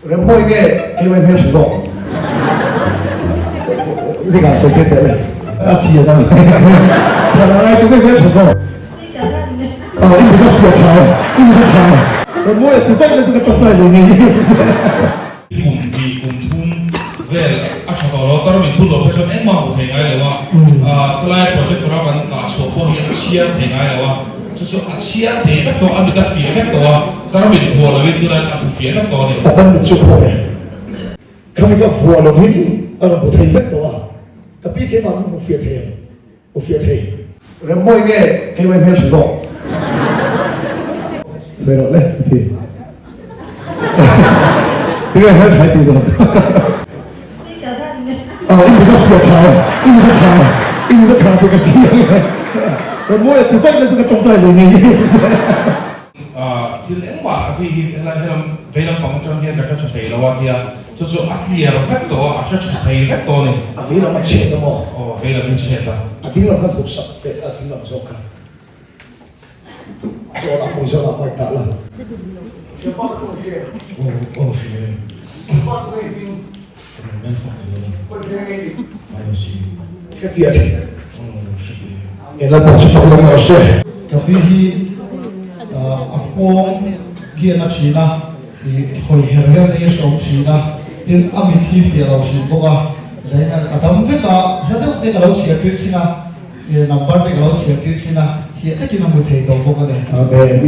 Remmawi nge keimah hmel hre zawk? Ringa sawi phei teh le. A chi a dang. Thlan a ngai tu nge hmel hre zawk? Aw i mit a fiah tha e, i mit a tha e. Remmawi a ti vaih na chu ka tawngtai leh ngei. Kum hnih kum thum vel a tha tawh lo, tar min phut loh phei chuan engmah hmu thei ngai lo a, khawlai projector a kan kah chhuah pawh hi a chhiar thei ngai lo a, chu chu a chhiar thei vek tawh, a mit a fiah vek tawh a, tar min vuah lovin tunah a hmu fiah vek tawh a ni. A kan mit chu pawh e, khami ka vuah lovin a rawn hmu thei vek tawh a, ka pi keimah min hmu fiah thei ang. U fiah thei. Remmawi nge keimah hmel tha zawk? Sawi loh le ka thi. Tinge hmel tha i tih zawk? Aw i mit a fiah tha e, i mit a tha e, i mit a tha tih ka chiang e. Remmawi a ti vaih na chu ka tawngtai ve ngei. Thil engmah a hi hi helai helam vei lampang atang hian ka hre tha thei lo a tia chu chu a clear vek tawh a, a hre tha thei vek tawh a ni. A vei lam a chhet a maw? Aw a vei lam hi chhet a. A ding lam khan hup sak teh a ding lam zawk kha zawn ah hmui zawn ah mic dah la. Aw aw hria e. Ka pi hi a nghawng hian a thin a, i hawi her vel te hi a hreawm thin a, tin a mit hi fiah lo thin bawk a, zain a dam vek a, hla deuh te ka lo chhiar tir thin a, number te ka lo chhiar tir thin a, fiah takin a hmu thei tawh bawk a ni. Amen.